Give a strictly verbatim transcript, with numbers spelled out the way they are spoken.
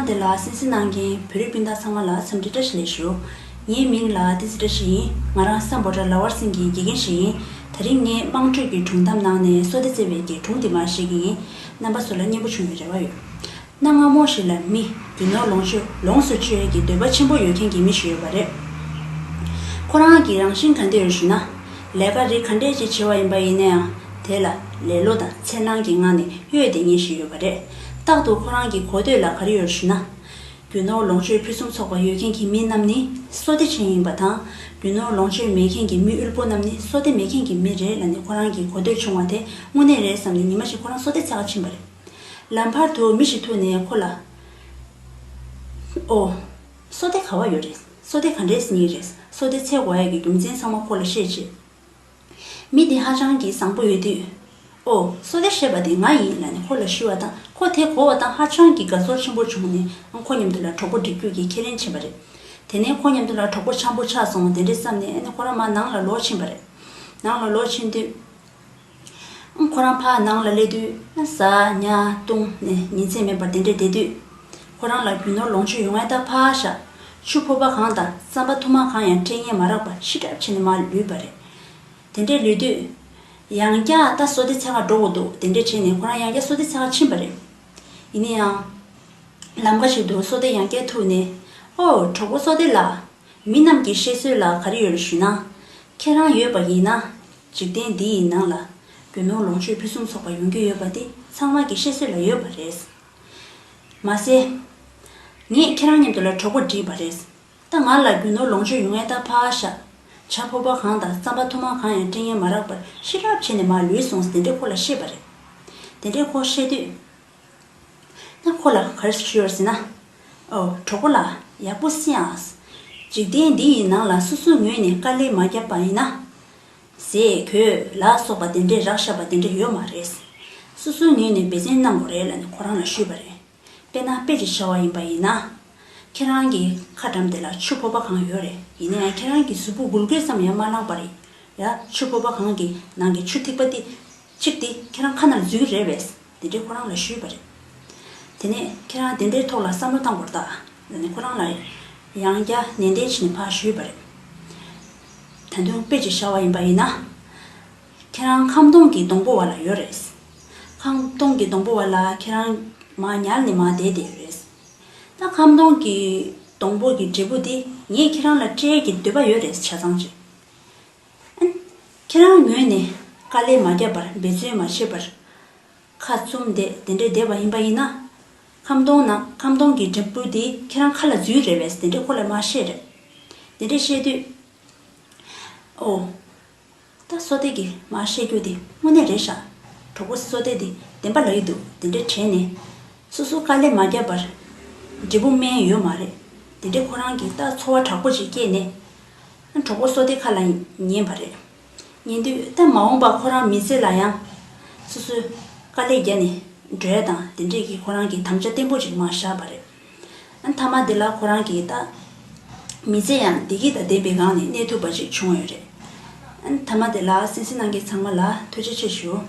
དེ་ལ་གསན་གཟིགས་གནང་མཁན་བོད་རིགས་སྤུན་ཟླ་ཚང་མ་ལ་འཚམས་འདྲི་བཀྲ་ཤིས་བདེ་ལེགས་ཞུ། ངའི་མིང་ལ་བསྟན་འཛིན་བཀྲ་ཤིས་ཡིན། ང་རང་སམ་བྷོ་ཊ་ལ་ཝར་སིང་གི་དགེ་རྒན་ཞིག་ཡིན། དེ་རིང་ངས་དམངས་ཁྲོད་ཀྱི་སྒྲུང་གཏམ་ནང་ནས་བསོད་བདེ་བརྩེ་བའི་གི་སྒྲུང་འདི་མར་བཤད་ཀྱི་ཡིན། རྣམ་པ་ཚོ་ལ་སྙན་པོ་བྱུང་བའི་རེ་བ་ཡོད། གནའ་སྔ་མོ་ཞིག་ལ་མི་རྒྱུ་ནོར་ལོངས་སྤྱོད་ལོངས་སུ་སྤྱོད་ཀྱི་འདོད་པ་ཆེན་པོ་ཡོད་མཁན་གྱི་མི་ཞིག་ཡོད་པ་རེད། ཁོ་རང་གི་རང་བཞིན་ག་འདྲ་ཡོད་ཞུ་ན། ལས་ཀ་རིགས་ག་འདྲས་ཅིག་བྱེད་པ་ཡིན་པ་ཡིན་ན་ཡང་དེ་ལ་ལེ་ལོ་དང་འཚེར་སྣང་གི་ངང་ནས་གཡོལ་བསྡད་མཁན་ཞིག་ཡོད་པ་རེད། རྟག་ཏུ་ཁོ་རང་གི་གོ་ཐོས་ལ་ག་རེ་ཡོད་ཞུ་ན། རྒྱུ་ནོར་ལོངས་སྤྱོད་ཕུན་སུམ་ཚོགས་པ་ཡོད་མཁན་གྱི་མི་རྣམས་ནི་བསོད་བདེ་ཅན་ཡིན་པ་དང་། རྒྱུ་ནོར་ལོངས་སྤྱོད་མེད་མཁན་གྱི་མི་དབུལ་པོ་རྣམས་ནི་བསོད་བདེ་མེད་མཁན་གྱི་མི་རེད་ལབ་ནས་ཁོ་རང་གི་གོ་ཐོས་བྱུང་བ་དེ་དངོས་གནས་རེད་བསམ་ནས་ཉི་མ་ཞིག་ཁོ་རང་བསོད་བདེ་འཚོལ་ག་ཕྱིན་པ་རེད། ལམ་བར་དུ་མི་ཞིག་ཐུག་ནས་ཁོ་ལ། ཨོ། བསོད་བདེ་ག་པར་ཡོད་རེད། བསོད་བདེ་ག་འདྲས་རྙེད་རེད། བསོད་བདེ་འཚོལ་དགོས་ཡ་གི་རྒྱུ་མཚན་ཚང་མ་ཁོ་ལ་བཤད་རྗེས། མི་དེ་ཧ་ཅང་གི་བཟང་པོ་ཡོད་དུས། ཨོ། བསོད་བདེ་ཞེས་པ་དེ་ང་ཡིན་ལབ་ནས་ཁོ་ལ་ཞུས་པ་དང་ཁོ་དེ་གོ་བ་དང་ཧ་ཅང་གི་དགའ་ཚོར་ཆེན་པོ་བྱུང་ནས་ཨང་ཁོ་མཉམ་དུ་ལ་གྲོགས་པོ་སྒྲིག་རྒྱུ་གི་ཁས་ལེན་བྱས་པ་རེད། དེ་ནས་ཁོ་མཉམ་དུ་ལ་གྲོགས་པོ་འཆམ་པོ་ཆགས་སོང་དེ་འདྲས་བསམ་ནས་ཨ་ནི་ཁོ་རང་མར་ནང་ལ་ལོག་ཕྱིན་པ་རེད། ནང་ལ་ལོག་ཕྱིན་དུས། ཁོ་རང་ཕར་ནང་ལ་སླེབས་དུས་ཟ་ཉལ་བཏུང་ནས་ཉིན་མཚན་མེད་པར་དེ་འདྲས་བསྡད་དུས། ཁོ་རང་ལ་རྒྱུ་ནོར་ལོངས་སྤྱོད་ཡོད་མཁན་ད་ཕར་བཞག་ཆུ་ཕོར་པ་གང་དང་རྩམ་པ་ཐུར་མ་གང་ཡང་སྤྲད་མཁན་མ་རག་པར་ཤི་གྲབས་བྱས་ནས་མར་ལུས་པ་རེད། དེ་འདྲས་ལུས་དུས། ཡང་བསྐྱར་ད་བསོད་བདེ་འཚོལ་ག་འགྲོ་དགོས་འདུག་དེ་འདྲས་བྱས་ནས་ཁོ་རང་ཡང་བསྐྱར་བསོད་བདེ་འཚོལ་ག་ཕྱིན་པ་རེད། ཡིན་ན་ཡང་། ལམ་ཁ་ཞིག་ཏུ་བསོད་བདེ་ཡང་བསྐྱར་ཐུག་ནས། ཨོ། གྲོགས་པོ་བསོད་བདེ་ལགས། མི་རྣམས་ཀྱི་བཤད་སྲོལ་ལ་ག་རེ་ཡོད་རེད་ཞུས་ན། ཁྱེད་རང་ཡོད་པ་ཡིན་ན། འཇིག་རྟེན་འདི་ཡི་ནང་ལ་རྒྱུ་ནོར་ལོངས་སྤྱོད་ཕུན་སུམ་ཚོགས་པ་ཡོང་རྒྱུ་ཡོད་པ་དེ་ཚང་མ་གི་བཤད་སྲོལ་ལ་ཡོད་པ་རེད། མ་ཟད། ངས་ཁྱེད་རང་མཉམ་དུ་ལ་གྲོགས་པོ་བསྒྲིགས་པ་རེད། ད་ང་ལ་རྒྱུ་ནོར་ལོངས་སྤྱོད་ཡོད་མཁན་ད་ཕར་བཞག་ཇ་ཕོར་པ་གང་དང་རྩམ་པ་ཐུར་མ་གང་ཡང་སྤྲད་མཁན་མ་རག་པར་ཤི་རབས་བྱས་ནས་མར་ལུས་སོང་ཟེར་དེ་འདྲས་ཁོ་ལ་བཤད་པ་རེད། དེ་འདྲས་ཁོ་བཤད་དུས། ད་ཁོ་ལ་ག་རེ་ཞུས་ཡོད་ཟེར་ན། ཨོ། གྲོགས་པོ་ལགས། ཡག་པོ་གསན་ཨ། འཇིག་རྟེན་འདི་ཡི་ནང་ལ་སོ་སོའི་ངོས་ནས་དཀའ་ལས་མ་བརྒྱབ་པ་ཡིན་ན། ཟས་གོས་ལ་སོགས་པ་དེ་འདྲས་རག་ཤག་པ་དེ་འདྲས་ཡོད་མ་རེད། སོ་སོའི་ངོས་ནས་འབད་བརྩོན་གནང་དགོས་རེད་ལབ་ནས་ཁོ་རང་ལ་ཞུས་པ་རེད། དཔེར་ན་དཔེ་ཅིག་བཞག་པ་ཡིན་པ་ཡིན་ན། ཁྱེད་རང་གི་ཁ་འགྲམ་དེ་ལ་ཆུ་ཕོར་པ་གང་ཡོད་རེད། ཡིན་ན་ཡང་ཁྱེད་རང་གི་གཟུགས་པོ་འགུལ་སྐྱོད་ཙམ་ཡང་མ་གནང་བར། ཡ། ཆུ་ཕོར་པ་གང་གི་ནང་གི་ཆུ་ཐིགས་པ་དེ་གཅིག་དེ་ཁྱེད་རང་ཁ་ནང་ལ་འཛུལ་གྱི་རེད་པས། དེ་འདྲས་ཁོ་རང་ལ་ཞུས་པ་རེད། དེ་ནས་ཁྱེད་རང་དེ་འདྲའི་ཐོག་ལ་བསམ་བློ་བཏང་དགོས་རེད་ད། ལབ་ནས་ཁོ་རང་ལ་ཡང་བསྐྱར་ནན་ཏན་བྱས་ནས་ཕར་ཞུས་པ་རེད། ད་དུང་དཔེ་ཅིག་བཞག་པ་ཡིན་པ་ཡིན་ན། ཁྱེད་རང་ཁམ་སྡོང་གི་སྡོང་པོ་བ་ལ་ཡོད་རེད། ཁམ་སྡོང་གི་སྡོང་པོ་བ་ལ་ཁྱེད་རང་མར་ཉལ་ནས་མར་བསྡད་བསྡད་ཡོད་རེད། ད་ཁམ་སྡོང་གི་སྡོང་པོ་གི་འབྲས་བུ་དེ་ངས་ཁྱེད་རང་ལ་སྤྲད་ཀྱི་འདོད་པ་ཡོད་རེད་ཆ་ཚང་ཅིག་ཨན། ཁྱེད་རང་ངོས་ནས་དཀའ་ལས་མ་བརྒྱབ་པར་འབད་བརྩོན་མ་བྱས་པར། ཁ་བཙུམ་བསྡད་དེ་འདྲས་བསྡད་པ་ཡིན་པ་ཡིན་ན། ཁམ་སྡོང་ནང་ཁམ་སྡོང་གི་འབྲས་བུ་དེ་ཁྱེད་རང་ཁ་ལ་འཛུལ་རེད་པས་དེ་འདྲས་ཁོ་ལ་མར་བཤད་རེད། དེ་འདྲས་བཤད་དུས། ཨོ། ད་བསོད་བདེ་གིས་མར་བཤད་རྒྱུ་དེ་དངོས་གནས་རེད་ཤག་གྲོགས་པོ་བསོད་བདེ་དེ་བདེན་པ་ལབ་ཀྱི་འདུག་དེ་འདྲས་དྲན་ནས། སོ་སོ་དཀའ་ལས་མ་བརྒྱབ་པར། འབྲས་བུ་སྨིན་ཡོད་མ་རེད། དེ་འདྲས་ཁོ་རང་གིས་ད་ཚོར་བ་དྲག་པོ་ཅིག་སྐྱེས་ནས། གྲོགས་པོ་བསོད་བདེ་ཁ་ལ་ཉན་པ་རེད། ཉན་དུས་ད་མ་འོངས་པ་ཁོ་རང་མི་ཚེ་ལ་ཡང་། སོ་སོས་དཀའ་ལས་བརྒྱབ་ནས་འགྲོ་ཡ་དང་དེ་འདྲས་ཀྱི་ཁོ་རང་གིས་དམ་བཅའ་བརྟན་པོ་ཅིག་མར་བཞག་པ་རེད། ཨ་མཐའ་མ་དེ་ལ་ཁོ་རང་གིས་ད། མི་ཚེ་ཡང་བདེ་སྐྱིད་དང་ལྡན་པའི་སྒང་ནས་གནས་ཐུབ་པ་ཅིག་བྱུང་ཡོད་རེད། ཨ་མཐའ་མ་དེ་ལ་གསན་གཟིགས་གནང་མཁན་ཚང་མ་ལ་ཐུགས་རྗེ་ཆེ་ཞུ།